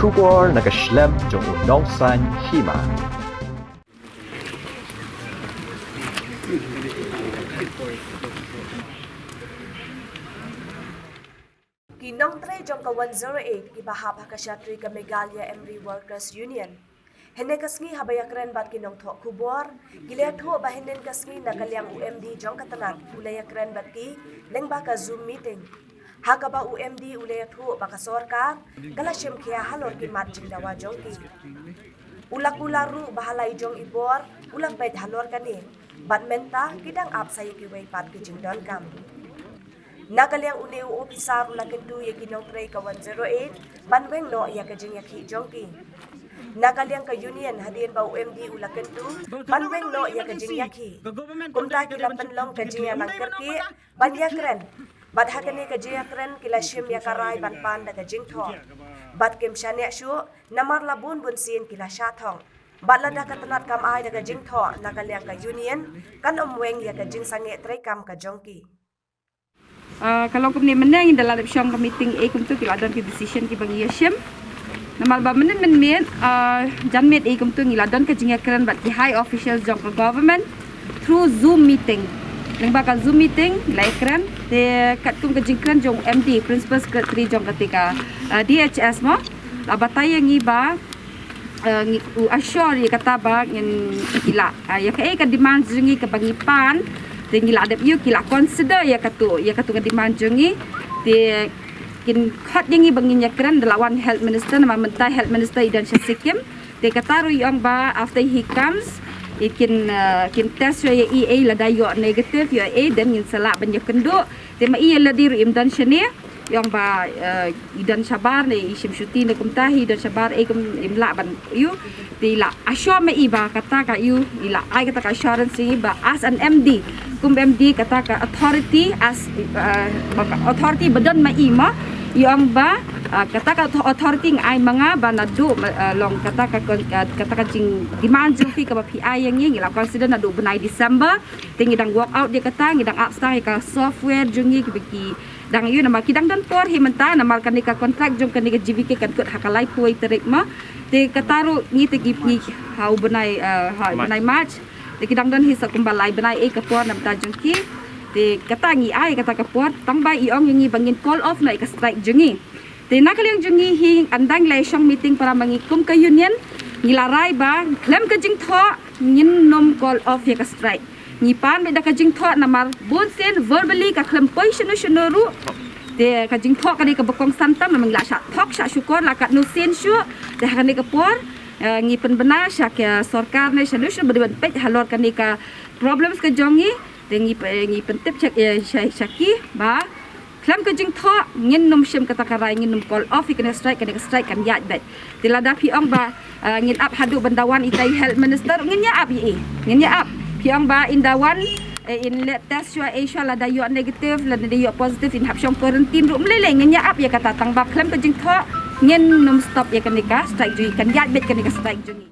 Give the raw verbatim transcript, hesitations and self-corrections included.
Khubor na ka shlem jong u nongsan hima. Ki nongtrei jong ka one zero eight kiba hap ha ka shatri ka Meghalaya Emery Workers Union, hynne ka sngi haba ïakren bad ki nongthoh khubor, ki la ïathuh ba hynnin ka sngi na ka liang u M D jong ka tnat u la ïakren bad ki lyngba ka Zoom meeting, ha kaba u M D u la ïathuh ba ka sorkar ka la shim khia halor ki mat jingdawa jong ki. U la kular ruh ba ha la i jong i bor u la peit halor kane, bad mynta ki dang ap sa ïa kiwei pat ki jingdonkam. Na ka liang une u ophisar u la kyntu ïa ki nongtrei ka one zero eight ban weng noh ïa ka jingïakhih jong ki. Na ka liang ka union, hadien ba u M D u la kyntu ban weng noh ïa ka jingïakhih, kumta ki la pynlong ka jingïalang kyrkieh ban ïakren. Bad ha kane ka jingïakren ki la shim ïa ka rai ban pan da ka jingthoh. Bad kim shaniah shuh namar la bun bun sien ki la shah thong. Bad lada ka tnat kam ai da ka jingthoh na ka liang ka union, kan ym weng ïa ka jingsangeh treikam ka jong ki. Ah, ka long kumne, mynne ngi da la dep shong ka meeting, eh, kumtu ki la don ki decision kiba ngi ïa shim. Namar ba mynne mynmiet, ah, janmiet, eh, kumtu ngi la don ka jingïakren bad ki high officials jong ka government through Zoom meeting. Lyngba ka Zoom meeting ngi la ïakren, te katkum ka jingkren jong M D, Principal Secretary jong kata ka, ah, D H S mo, la batai ïa ngi ba, eh, ngi, u assure ïa kata ba ngin, ngi lah, ah, ïa kaei ka demand jong ngi kaba ngi pan, te ngi lah dep ïoh, ki lah consider ïa katu, ïa katu ka demand jong ngi. Te kin khot ïa ngi ba ngin ïakren da la wan health minister, namar mynta health minister i don sha Sikkim. Te kata ruh i ong ba after he comes, i kin, eh, kin test ïa i, eh, lada ïoh negative ïa i, then ngin sa lah ban ïakynduh. Te ma i ïa lade ruh im don shane, i ong ba, eh, i don shabar ne i shim shuti ne kumta hi, i don shabar, eh, kum im lah ban ïoh. Te i la assure ma i ba kata ka ïoh, i la ai kata ka assurance ïa i ba as an M D, kum M D kata ka authority, as, eh, ba ka authority ba don ma i mo, i ong ba, eh, kata ka author-, authority nga ai ma nga ba naduh, eh, long kata ka kon-, ka, kata ka jing demand jong phi kaba phi ai ïa ngi, ngi la consider naduh bnai December. Te ngi dang work out ïa kata, ngi dang ap sdang ïa ka software jong ngi kiba ki dang ïoh, namar ki dang don por hi mynta, namar kane ka contract jong kane ka G V K kan kut ha ka laiphew tarik mo. Te kata ruh ngi te ki, ngi ha u bnai, eh, ha u bnai March. Te ki dang don hi sa kumba lai bnai, eh, ka por na bynta jong ki. Te kata ngi ai kata ka por, tang ba i ong ïa ngi ba ngin call off noh ïa ka strike jong ngi. Te na ka liang jong ngi hi, ynda ngi la ïa shong meeting para ma ngi kum ka union, ngi la rai ba khlem ka jingthoh ngin nym call off ïa ka strike. Ngi pan beit da ka jingthoh namar bun sien verbally ka khlem poi shano shano ruh. Te ka jingthoh ka dei kaba kongsan tam, namar ngi la shah thok shah shukor la katno sien shuh. Te ha kane ka por, eh, ngi pynbna sha ka sorkar ne shano shano ba dei ban peit halor kane ka problems ka jong ngi. Te ngi pe-, ngi pyntip sha, eh, sha, sha ki ba khlem ka jingthoh ngin nym shim kata ka rai, ngin nym call off ïa kane ka strike, kane ka strike kan ïaid beit. Te lada phi ong ba, eh, ngin ap haduh ban da wan itai health minister, ngin ïa ap ïa i, ngin ïa ap. Phi ong ba in da wan, eh, in leh test shuwa, eh, shuwa lada ïoh negative, lada ïoh positive in hap shong quarantine ruh, ym lei lei, ngin ïa ap ïa kata, tang ba khlem ka jingthoh ngin nym stop ïa kane ka strike jong ngi, kan ïaid beit kane ka strike jong ngi.